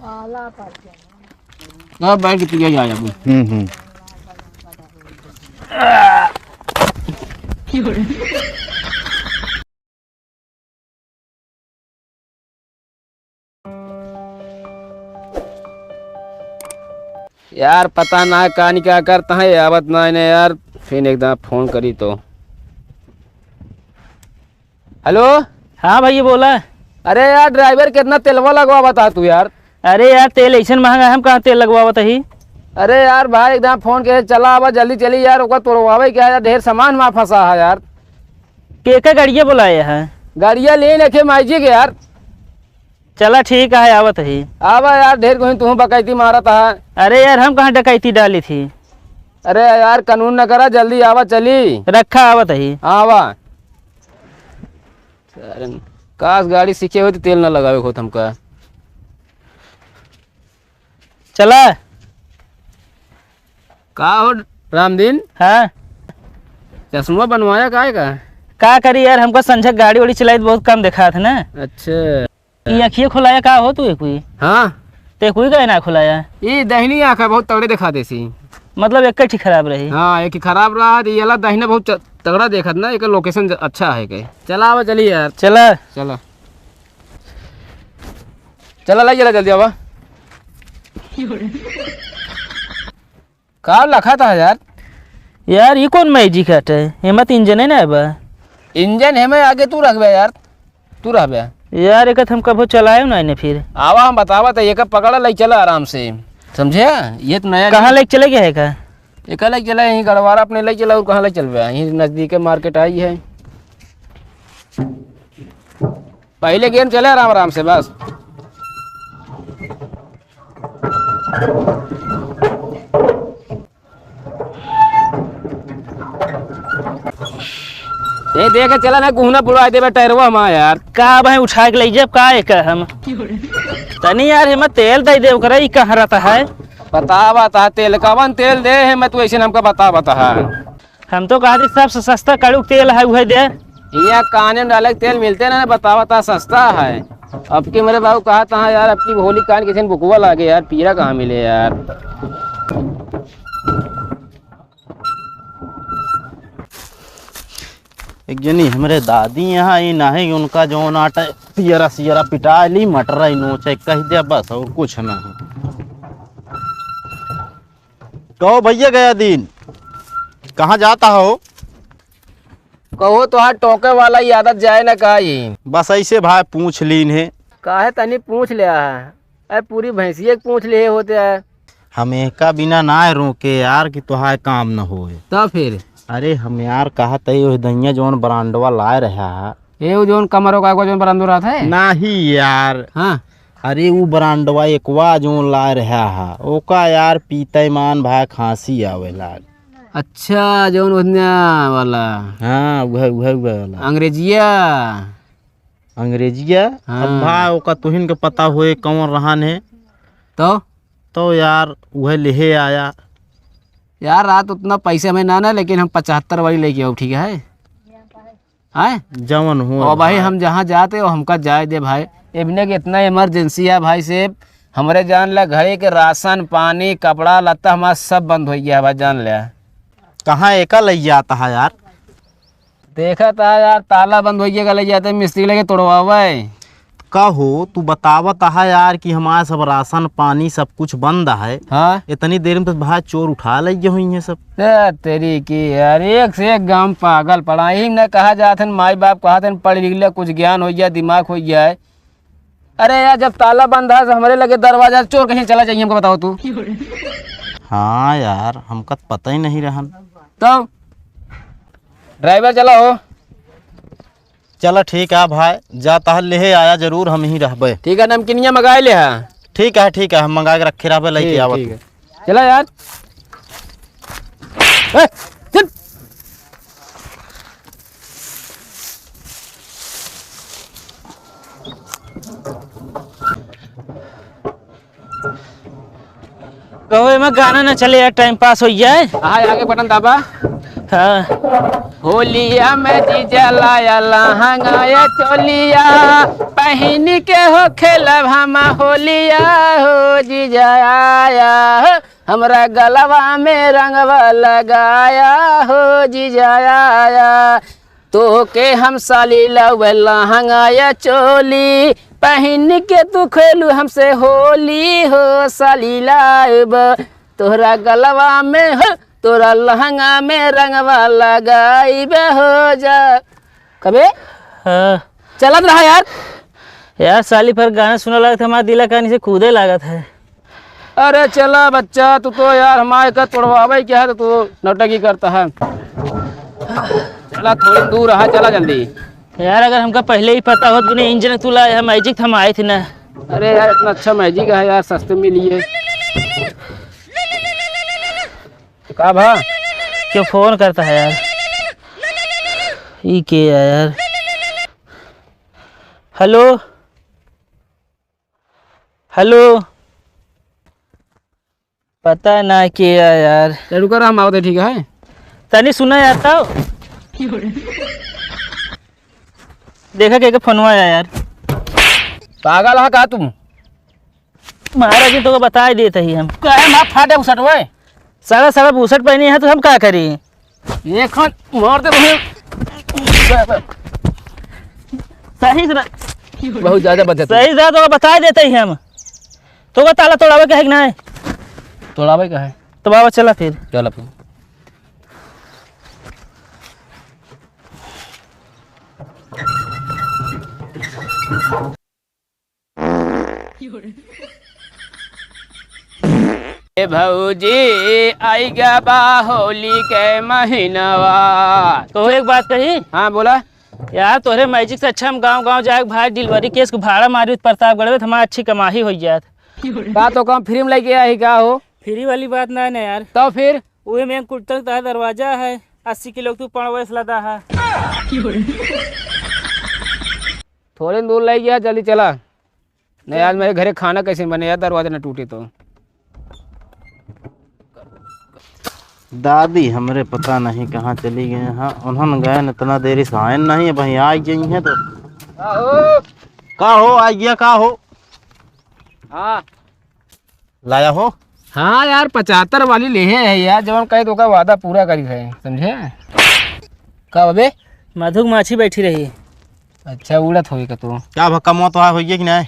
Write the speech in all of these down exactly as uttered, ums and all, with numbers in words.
ना, बैठ के पिया जाए अब। हम्म, हम्म। यार, पता ना का नहीं का करता है, आवत ना इन्हें यार। फिर एक दां फोन करी तो। हेलो। हाँ भैया, बोला। अरे यार, ड्राइवर, कितना तेलवा लगवा बता तू यार। अरे यार, तेल ऐसन महंगा है, हम कहाँ तेल लगवावत ही? अरे यार भाई, एकदम फोन के, चला आवा, जल्दी चली यार, ओकर तोड़वावे क्या यार, ढेर सामान वहाँ फंसा है यार। के का गाड़िया बुलाए है? गाड़िया ले लेके माई जी के यार। चला ठीक है, आवत ही। आवा यार, ढेर कोई तू बकैती मारत है। अरे यार, हम कहाँ डकैती डाली थी? अरे यार, कानून न करा, जल्दी आवा, चली। रखा, आवत ही। आवा। सारन, काश गाड़ी सीखे होई तो तेल ना लगावे होत हमका। चला। का हो रामदीन? हाँ। चश्मा बनवाया काहे का? का करी यार, हमका संझक गाड़ी वाड़ी चलाई तो बहुत कम देखात है ना। अच्छा। ई अँखिया खुलाया का हो तू एक हुई? हाँ। ते एक हुई का ना खुलाया? ई दहिनी आँख है, बहुत तगड़े देखा देसी। मतलब एक ही खराब रही? हाँ, एक ही खराब रहा, ये वाला दहिना बहुत च-, तगड़ा देखत ना, एक location ज-, अच्छा है के। चला आवा, चली यार। चला। चला। चला, लाई चला, जल्दी आवा। का लखा था यार? यार, ई कौन magic हटे? एमा त इंजन है ना बा। इंजन है, मैं आगे तू रख बे यार, तू रह बे। यार, एक हम कभो चलाए ना इन्हें फिर। आवा, हम बतावा त, एक पकड़ा, ले चला आराम से, समझे? ये तो नया कहाँ ले चले गया है का? एक ले चला, यहीं गड़वारा अपने ले चला, और कहाँ ले चलबे? यहीं नजदीक मार्केट आई है। पहले गेम चले आराम आराम से बस। ए, देख के चला ना, कुहना बुलवा देबे टायरवा हमार यार। का भाई उठा के ले जब का एक हम। तनी यार, हिम्मत तेल दे दे ओकरा, ई कहाँ रहता है? बतावा ता तेल, कवन तेल दे है, मैं तू ऐसे हमका बतावा ता है। हम तो कहत ही सबसे सस्ता कड़ुक तेल है, उहे दे। हियाँ काने में डाले के तेल मिलते ना, बतावा ता सस्ता है। अब की मेरे बाबू कहत हा यार, अब की होली कान किसी ने बुकवा लागे यार, पीरा कहाँ मिले यार। एक जनी हमरे दादी यहाँ, ई नाही उनका जौन आटा पियरा सियरा पिटा ली, मटरा ही नोचे कह दे बस, और कुछ ना है। कहो भैया गया दिन, कहाँ जाता हो? कहो तोहार टोके वाला ई आदत जाए ना का ई? बस ऐसे भाई पूछ लीन है। काहे तनी पूछ लिया है? अरे पूरी भैंसिया के पूछ लिए होते है। हम एका बिना ना रोके यार कि तोहार काम न होए। तब फिर? अरे हम यार कहत है ओह दहिया जौन ब्रांडवा लाए रहा है। ए वो जौन कमरो का जौन ब्रांडो रहत है? नाही यार। हाँ। अरे ऊ ब्रांडवा एकवा जौन लाए रहा है, ओका यार पीते मान भाई खांसी आवे लाग। अच्छा, जौन ओतना वाला। हाँ, उहे, उहे, उहे वाला। अंग्रेजिया। अंग्रेजिया? हाँ। अब भाई ओका तुहिन के पता होए कौन रहन है। तो? तो यार उहे लेहे आया। यार रात उतना पैसे हमें ना ना, लेकिन हम पचहत्तर वाली लेके आओ, ठीक है? हैं? जवन हो और भाई भाई। हम जहाँ जाते हो हमका जाए दे भाई। इबने के इतना emergency है भाई से, हमरे जान ले घरे के राशन पानी कपड़ा लत्ता हमारा सब बंद हो गया है भाई, जान ले। कहाँ एका लइ जाता है यार? देखा था यार, ताला बंद होइ गया, लइ जाते मिस्त्री लगे तोड़वावे। का हो, तू बतावत है यार कि हमारा सब राशन पानी सब कुछ बंद है। हाँ। इतनी देर में तो भाई चोर उठा लइ गए हुई हैं सब। ए, तेरी की यार, एक से एक गांव पागल पड़ा। यही ने कहा जात है, माई बाप कहा थे, पढ़ लिख ले, कुछ ज्ञान हो गया, दिमाग हो गया है। अरे यार, जब ताला बंद है तो हमरे लगे दरवाजा, चोर कहीं चला जाइए, हमको बताओ तू। हाँ यार, हमका तो पता ही नहीं रहन। तो ड्राइवर चला हो। चला ठीक है भाई, जा तहल लेहे आया जरूर, हम ही रहबे। ठीक है, नमकीनिया मंगाए ले है। ठीक है, ठीक है, हम मंगा के रखे रहबे, लेके ठीक, आवा ठीक तू। है। चला यार। ए, चल। कहो, एमा गाना ना चले यार, time pass हो जाए। हाँ, आगे बटन दाबा। हाँ। होलिया में जीजा लाया लहंगा या चोलिया, पहिन के हो खेलब हम होलिया हो जीजा आया हो, हमरा गलवा में रंगवा लगाया हो जीजा आया। तोहके हम साली लावे लहंगा या चोली, पहिन के तू खेलू हमसे होली हो साली लाइब। तोहरा गलवा में हो, तोहरा लहंगा में रंगवा लगाइब हो जा। कबे? हाँ। चलत रहा यार। यार, साली पर गाना सुना लागत है, हमारा दिला कानी से कूदे लागत है। अरे चला बच्चा, तू तो यार हमारे का तोड़वावे क्या है, तो तू नौटंकी करता है। चला, थोड़ी दूर रहा, चला जल्दी। यार, अगर हमका पहले ही पता होत, तूने इंजन तू लाए, हम मैजिक थमाए थे ना। अरे यार, इतना अच्छा मैजिक है यार, सस्ते में लिए। का भा? क्यों फोन करता है यार? ई के है यार? हेलो, हेलो, पता ना के है यार। ए, रुका रहा, हम आवत है, ठीक है? तनी सुना यार, तो देखा के, के फोनवा आया यार। पागल है का तुम? महाराज जी, तोका बताइ देत ही हम। काहे माँ फाटे बुसट ओए? साला, साला बुसट पहनी है तो हम का करी? एक हाथ मार दे भाई। सही से बहुत ज्यादा बचत है। सही से तोका बताइ देत ही हम। तोका ताला तोड़ावे के है कि नाहीं? तोड़ावे का है। तो बाबा चला फिर। चल अपन। ए भौजी, आइगा बा होली के महीनवा। तो एक बात कही? हाँ, बोला। यार, तोहरे मैजिक से अच्छा हम गाँव गाँव जाए भाई, डिलीवरी केस को भाड़ा मारी प्रतापगढ़ में, तो हमार अच्छी कमाई होइ जात। का तो काम फ्री में लेके आई का हो? फ्री वाली बात ना है ना यार। तो फिर? उहे में कुर्ता का दरवाजा है, अस्सी किलो तू पड़वे से लदा है। थोड़े दूर ले गया, जल्दी चला। नहीं, आज मेरे घरे खाना कैसे बने यार, दरवाजा न टूटे तो। दादी हमरे पता नहीं कहाँ चली गए हैं, उन्होंने गए न इतना देरी से आए नहीं, अब वहीं आ गई हैं तो। का हो? का हो, आ गया, का हो? हाँ। लाया हो? हाँ यार, पचहत्तर वाली लेहे है यार, जवन कहे तो ओका वादा पूरा करी है, समझे? का बबे? मधुक माछी बैठी रही। अच्छा, उड़त होई का तू? का भा, कमवा तो आ होइए कि नाहीं?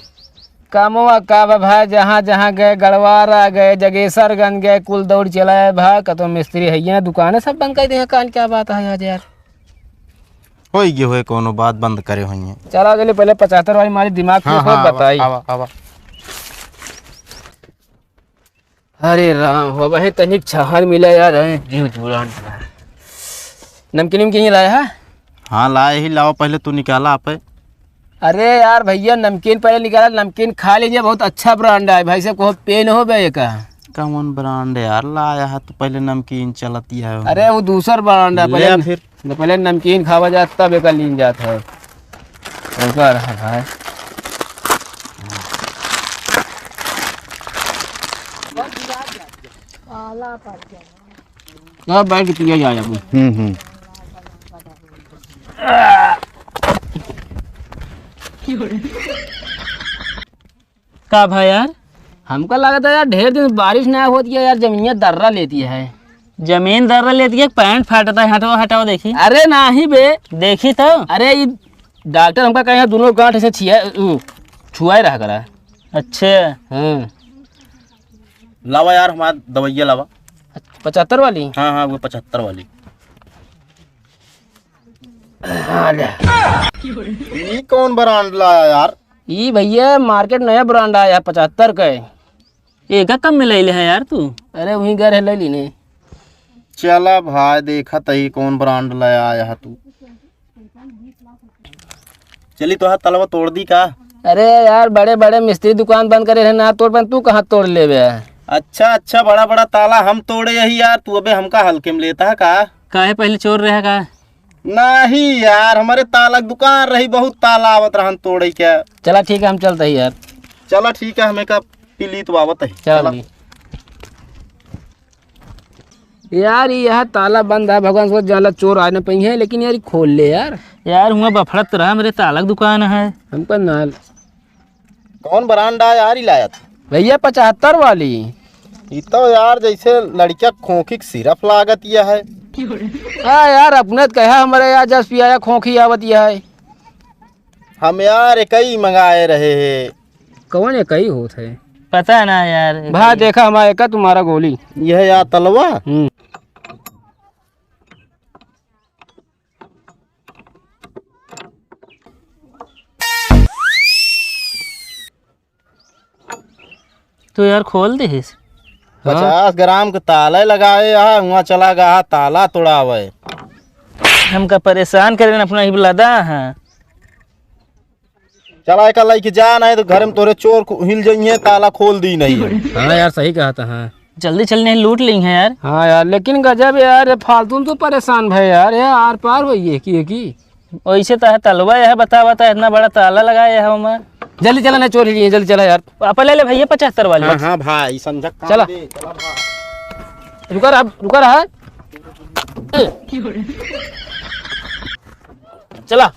कमवा का बा भाई, जहाँ जहाँ गए, गड़वारा गए, जगेसरगंज गए, कुल दौड़ चला है भाई, कतो मिस्त्री है ये ना, दुकान है सब बंद कर दे हैं, कान क्या बात है आज यार? होई गए होए, कोनो बात बंद करे होइए। चला चले, पहले पचहत्तर वाली मारी दिमाग हाँ, पे हाँ, बताई। आवा, आवा, आवा। अरे राम हो, वही तनिक छहर मिला यार, हैं, जीव जुड़ान। नमकीन उमकीन ये लाया है? हाँ, लाए ही, लाओ, पहले तू निकाला आप। अरे यार भैया, नमकीन पहले निकाला, नमकीन खा लीजिए, बहुत अच्छा ब्रांड है भाई साहब, कहो पेन हो बे का? कौन ब्रांड है यार, लाया है तो पहले नमकीन चलती है। अरे वो दूसर ब्रांड है, ले पहले फिर। न पहले नमकीन खावा जात, तब एका लीन जात है। ओकर है भाई। सब बैठ के पिया जाए अब। हम्म, हम्म। का भाई यार? हमका लगता है यार, ढेर दिन बारिश ना होत गया यार, जमीनिया दर्रा लेती है। जमीन दर्रा लेती है, पैंट फाटता है, हटाओ, हटाओ, देखी। अरे नाही बे। देखी तो। अरे, ई डॉक्टर हमका कहे, दोनों गांठ ऐसे छिया, उ, छुआए रहा करा। अच्छा। हाँ। लावा यार, हमार दवाइया लावा। पचहत्तर वाली? हाँ, हाँ, वो पचहत्तर वाली। हाँ, ले। ई कौन ब्रांड लाया यार? ई भैया, मार्केट नया ब्रांड आया है, पचहत्तर का है। एका कम में ले ले है यार तू। अरे, वहीं गए रहे, ले लीने। चला भाई, देखा तही कौन ब्रांड ले आया है तू। चली, तोहार तलवा तोड़ दी का? अरे यार, बड़े बड़े मिस्त्री दुकान बंद करे रहे ना तोड़, पर तू कहाँ तोड़ लेबे? अच्छा, अच्छा, बड़ा बड़ा ताला हम तोड़े यही यार, तू अबे हमका हल्के में लेता है का? काहे, पहले चोर रहे का? नहीं यार, हमारे ताला क दुकान रही, बहुत ताला आवत रहन तोड़े क्या। चला ठीक है, हम चलते ही यार। चला ठीक है, हमें का पिलीत बावत है। चला चला। भी। यार, ये यहाँ ताला बंद है, भगवान सोच जाला चोर आ न पइहे, लेकिन यार, ये खोल ले यार। यार, हुआ बफड़त रहा, मेरे ताला क दुकान है। हमका ना कौन ब्रांड आ यार ई लायत? भैया, पचहत्तर वाली। ई तो यार जैसे लड़किया खोंखी के सिरप लागत यह है। हाँ यार, अपने तो कहा हमारे यार जस पियाया खोंखी आवत यह है। हम यार एकई मंगाए रहे हैं। कौन एकई होत है? पता ना यार। भा देखा हमारा एका तुम्हारा गोली। यह यार तलवा। हम्म। तो यार खोल देहिस। हाँ। पचास ग्राम के ताला लगाए हा, हुआं चला गया हा ताला तोड़ावे। हमका परेशान करेन अपना ही लदा हा। चला एका लइके जा, नहीं तो घर में तोरे चोर को हिल जइहें, ताला खोल दी नहीं। हाँ यार, सही कहा था। हाँ। जल्दी चल, नहीं लूट लेइहें यार। हाँ यार, लेकिन गजब यार, ये फालतू में तो परेशान भए यार, ये आर पार होइए कि, कि। वैसे तो है तलवा यह बतावा था, इतना बड़ा ताला लगाए है ओमा। जल्दी चला ना, चोर ही है, जल्दी चला यार। आप ले ले भैया पचहत्तर वाली। हाँ, हाँ भाई, समझा काम चला। दे, चला भाई। रुका रहा, रुका रहा। चला।